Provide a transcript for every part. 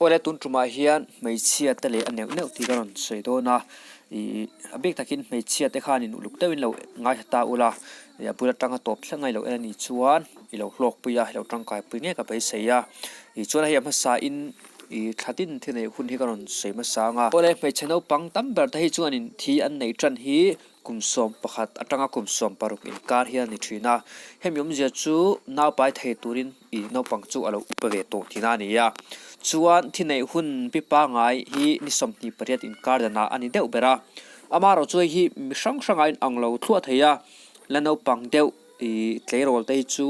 Awle tun tumah hian hmeichhia te leh a neuh neuh tih ka rawn sawi dawn a, ih a bik takin hmeichhia te khanin uluk deuhin lo ngaithla ta ula, ih a bul atanga tawp thleng a ilo en anih chuan i lo hlawkpui a, i lo tangkai pui ngei ka beisei a, ih chuan hei a hmasa in ih thla tin thil neih hun hi ka rawn sawi hmasa ang a. Awle hmeichhe naupang tam ber te hi chuanin thi an neih tan hi Kum 11 atanga kum 16 inkar hian a ni thin a, hemi awmzia chu naupai thei turin i naupang chu a lo upa ve tawh tihna a ni a. Chuan thi neih hun pi pangai hi ni 28 inkar danah a ni deuh ber a, amaherawh chu hei hi mi hrang hrangah a inang lo thluah thei a, la naupang deuh i tleirawl te hi chu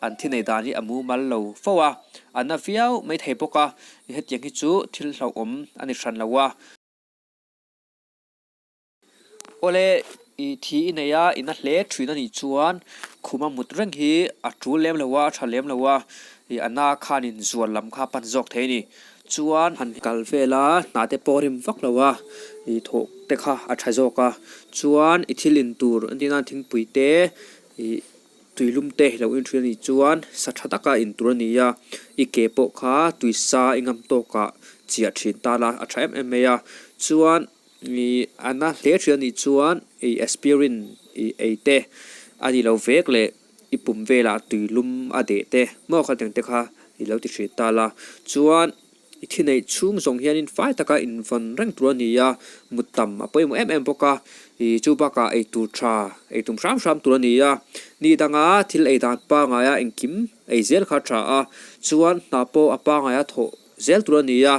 an thi neih dan hi a mumal lo fo a, a na viau mai thei bawk a, hetiang hi chu thil hlauhawm a ni hran lo a. Awle, i thi i nei a, i na hle thin a nih chuan khuma mut reng hi a tul lem lo a, a tha lem lo a, i a na khanin zual lam kha a pan zawk thei a ni. Chuan han kal vel a, hna te pawh a rim vak lo a, i thawh te kha a tha zawk a. Chuan i thil in tur entir nan thingpui te, i tuilum te lo in thin a nih chuan sa tha taka in tur a ni a, i ke pawh kha tuisa i ngam tawkah chiah thin ta la a tha em em mai a. Chuan. Ih a na hle thin a nih chuan ih aspirin ih ei te a ni lo vek leh i pum velah tui lum a deh te maw kha tiang te kha i lo ti thin ta la. Chuan i thi neih chhung zawng hianin fai taka invawn reng tur a ni a, mut tam a pawimawh em em bawk a, ih chu bakah ei tur tha ei tum hram hram tur a ni a, ni danga thil ei dan pangaia engkim ei zel kha a tha a, chuan hna pawh a pangaia thawh zel tur a ni a.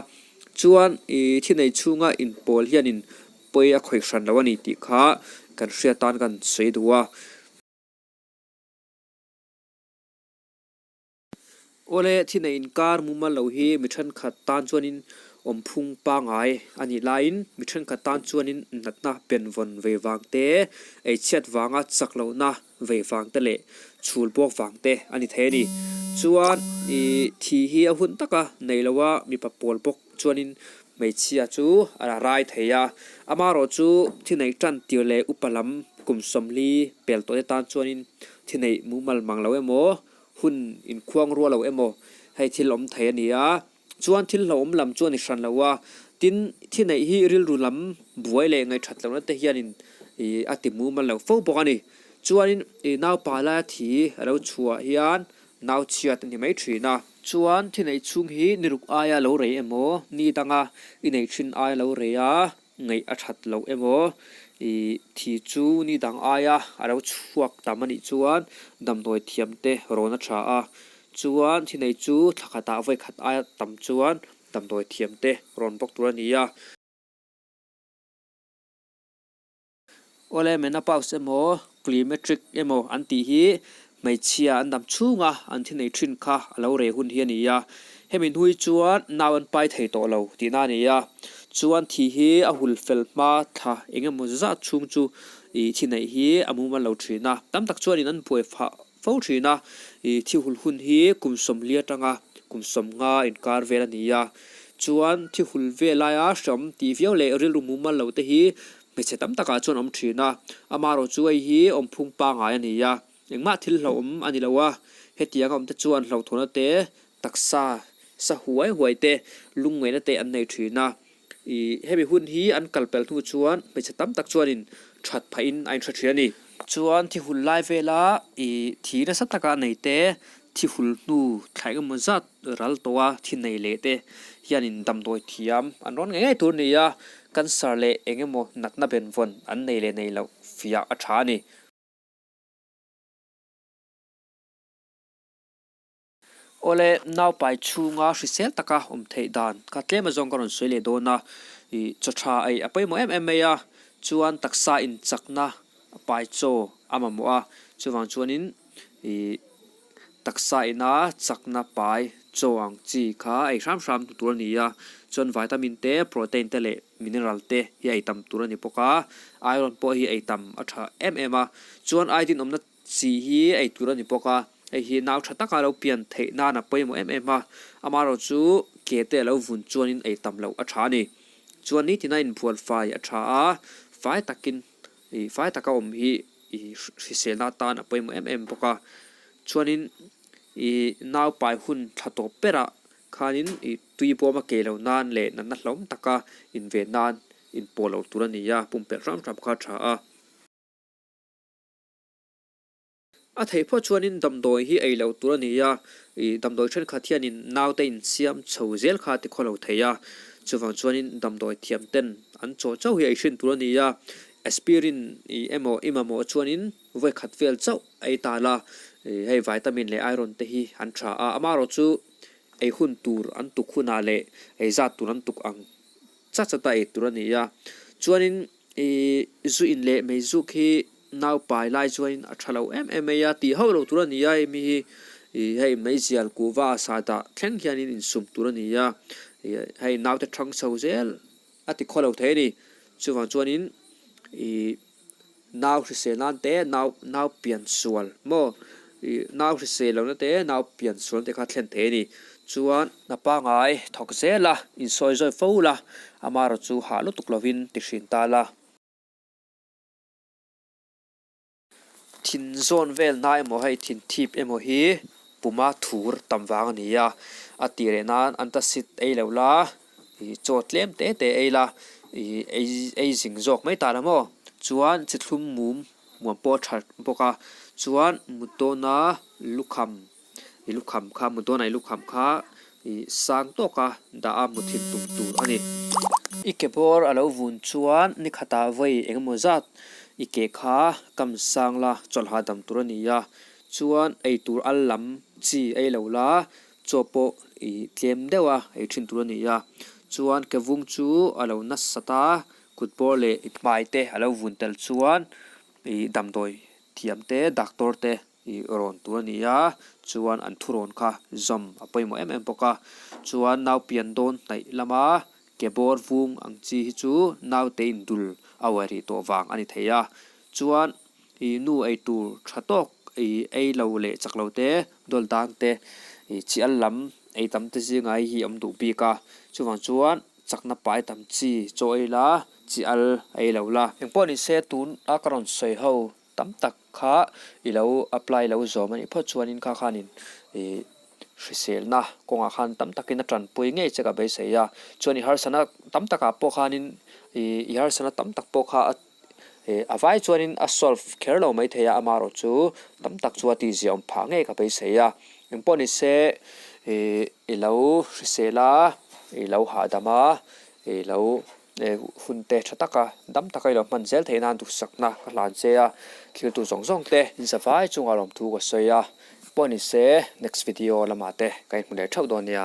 Chuan i thi nei chhunga inpawl hianin pawi a khawih hran lo a ni tih kha kan hriat tan kan sawi duh a. Awle thi nei inkar mumal lo hi mi thenkhat tan chuanin awmphung pangai a nih laiin mi thenkhat tan chuanin natna penvawn vei vang te, eichhiat vanga chak lohna vei vang te leh chhul bawk vang te a ni thei a ni. Chuan ih thi hi a hun taka nei lo a, mipa pawl bawk chuanin hmeichhia chu a rai thei a. Amaherawh chu thi neih tan tir leh upa lam kum 40 pel tawh te tan chuanin thi neih mumal mang lo emaw, hun inkhuang rual lo emaw hei thil awm thei a ni a. Chuan thil hlauhawm lam chu a ni hran lo a, tin thi neih hi rilru lam buai leh ngaihthat lohna te hianin ih a ti mumal lo fo bawk a ni. Chuanin ih naupa laia thi a lo chhuah hian nau chhiat a ni mai thin a. Chuan thi neih chhung hi ni ruk aia lo rei emaw, ni danga i neih thin aia lo rei a, ngaih a that loh emaw, ih thi chu ni dang aia a lo chhuak tam a nih chuan damdawi thiam te rawn a tha a, chuan thi nei chu thla khatah vawi khat aia tam chuan damdawi thiam te rawn bawk tur a ni a. Awle menopause emaw climatric emaw an tih hi hmeichhia an dam chhunga an thi nei thin kha a lo reh hun hi a ni a, hemi hnui chuan nau an pai thei tawh lo tihna a ni a, chuan thi hi a hul fel hma thla eng emaw zat chhung chu ih thi neih hi a mumal lo thin a, tam tak chuanin an buai phah fo thin a, ih thi hul hun hi kum 40 atanga kum 50 inkar vel a ni a, chuan thi hul vel laia hreawm tih viau leh rilru mumal lo te hi Hmeichhe tam takah chuan awm thin a, amaherawh chu hei hi awmphung pangai a ni a, engmah thil hlauhawm a ni lo a, hetianga awmte chuan hlauhthawnna te, taksa sa huai huai te, lungngaihna te an nei thin a, ih hemi hun hi an kal pel hnu chuan hmeichhe tam tak chuanin that phahin a inhre thin a ni. Chuan thi hul lai vela ih thi nasa taka nei te, thi hul hnu thla engemaw zat ral tawh a thi nei leh te hianin damdawi thiam an rawn ngei ngei tur a ni a, cancer leh eng emaw natna benvawn an nei leh nei loh fiah a tha a ni. Awle, naupai chhunga hrisel taka awm theih dan kha tlem azawng ka rawn sawi leh dawn a, ih chaw tha ei a pawimawh em em mai a, chuan taksa inchakna pai chaw a mamawh a, chuvang chuanin ih Taksa ina chakna pai chaw ang chi kha ei hram hram tur a ni a, chuan vitamin te, protein te leh mineral te hi ei tam tur a ni bawk a, iron pawh hi ei tam a tha em em a, chuan iodine awmna chi hi ei tur a ni bawk a, hei hi nau tha taka lo pian theih nan a pawimawh em em a, amaherawh chu ke te a lo vun chuanin ei tam loh a tha a ni, chuan nitin a inbual fai a tha a, fai takin Ih fai taka awm hi ih hriselna atan a pawimawh em em bawk a, chuanin ih naupai hun thla tawp berah Khanin i tui bawm a keh loh nan leh natna hlawm taka inven nan inpawh loh tur a ni a, pumpelh hram hram kha a tha a. A theih phawt chuanin damdawi hi ei loh tur a ni a, i damdawi thenkhat hianin naute insiam chho zel kha a ti khaw lo thei a, chuvang chuanin damdawi thiam ten an chaw chauh hi ei hrin tur a ni a, aspirin i emaw i mamawh chuanin vawi khat vel chauh ei ta la, i hei vitamin leh iron te hi an tha a, amaherawhchu ei hun tur an tuk hunah leh ei zat tur an tuk ang chat chata ei tur a ni a, chuanin ih zu in leh mei zuk hi nau pai lai chuanin a tha lo em em mai a, tih hauh lo tur a ni a hemi hi ih hei meizial kuhva a sa dah thleng hianin insum tur a ni a, ih hei naute thang chho zel a ti khaw lo thei a ni, chuvang chuanin ih. Nau hrisel nan te, nau nau pian sual maw? Ih nau hrisel lohna te, nau pian sualna te kha thlen thei a ni. Chuan hna pangai thawk zel a, insawi zawi fo la, amaherawh chu hah lutuk lovin ti hrin ta la. Thin zawn vel hna emaw hei thin thip emaw hi puma thur tam vang a ni a, a tih reh nan antacid ei lo la. Ih chaw tlem te te ei la, ih ei ei zing zawk mai ta la maw? Chuan chi thlum mum muam pawh a tha bawk a, chuan mut dawna lukham ih lukham kha mut dawna ih lukham kha ih sang tawka dah a mut thin tum tur a ni. I ke bawr a lo vun chuan ni khatah vawi eng emaw zat i ke kha kam sang la chawlh hahdam tur a ni a, chuan ei tur al lam chi ei lo la Chaw pawh i tlem deuh a, ei thin tur a ni a. Chuan kevung chu a lo nasat a, kut bawr leh i hmai te a lo vun tel chuan i damdawi thiam te, doctor te i rawn tur a ni a. Chuan an thurawn kha zawm a pawimawh em em bawk a. Chuan nau pian dawn hnaih lama ke bawr vung ang chi hi chu naute indul a uai rih tawh vang a ni thei a. Chuan I nu ei tur tha tawk i ei lo leh chak lo te, dawl dan te, i chi al lam ei tam te zinga hei hi awm duh bik a. Chuvang chuan chakna pai tam chi chaw ei la, chi al ei lo la. Engpawh ni se tun a ka rawn sawi ho tam tak kha i lo apply lo zawm a nih phawt chuanin kha khanin i hriselna kawngah khan tam takin a tanpui ngei che ka beisei a. Chuan i harsatna tam takah pawh khanin i harsatna tam tak pawh kha a A vai chuanin a solve kher lo mai thei a, amaherawh chu tam tak chu a tihzia awm phah ngei ka beisei a. Engpawh ni se ih i lo hrisel a, i lo hahdam a, i lo hun te tha taka dam taka i lo hman zel theih nan duhsakna ka hlan che a, thiltu zawng zawng te inzavai chungah lawmthu ka sawi a. Engpawh ni se next video lamah te ka inhmu leh theuh dawn nia.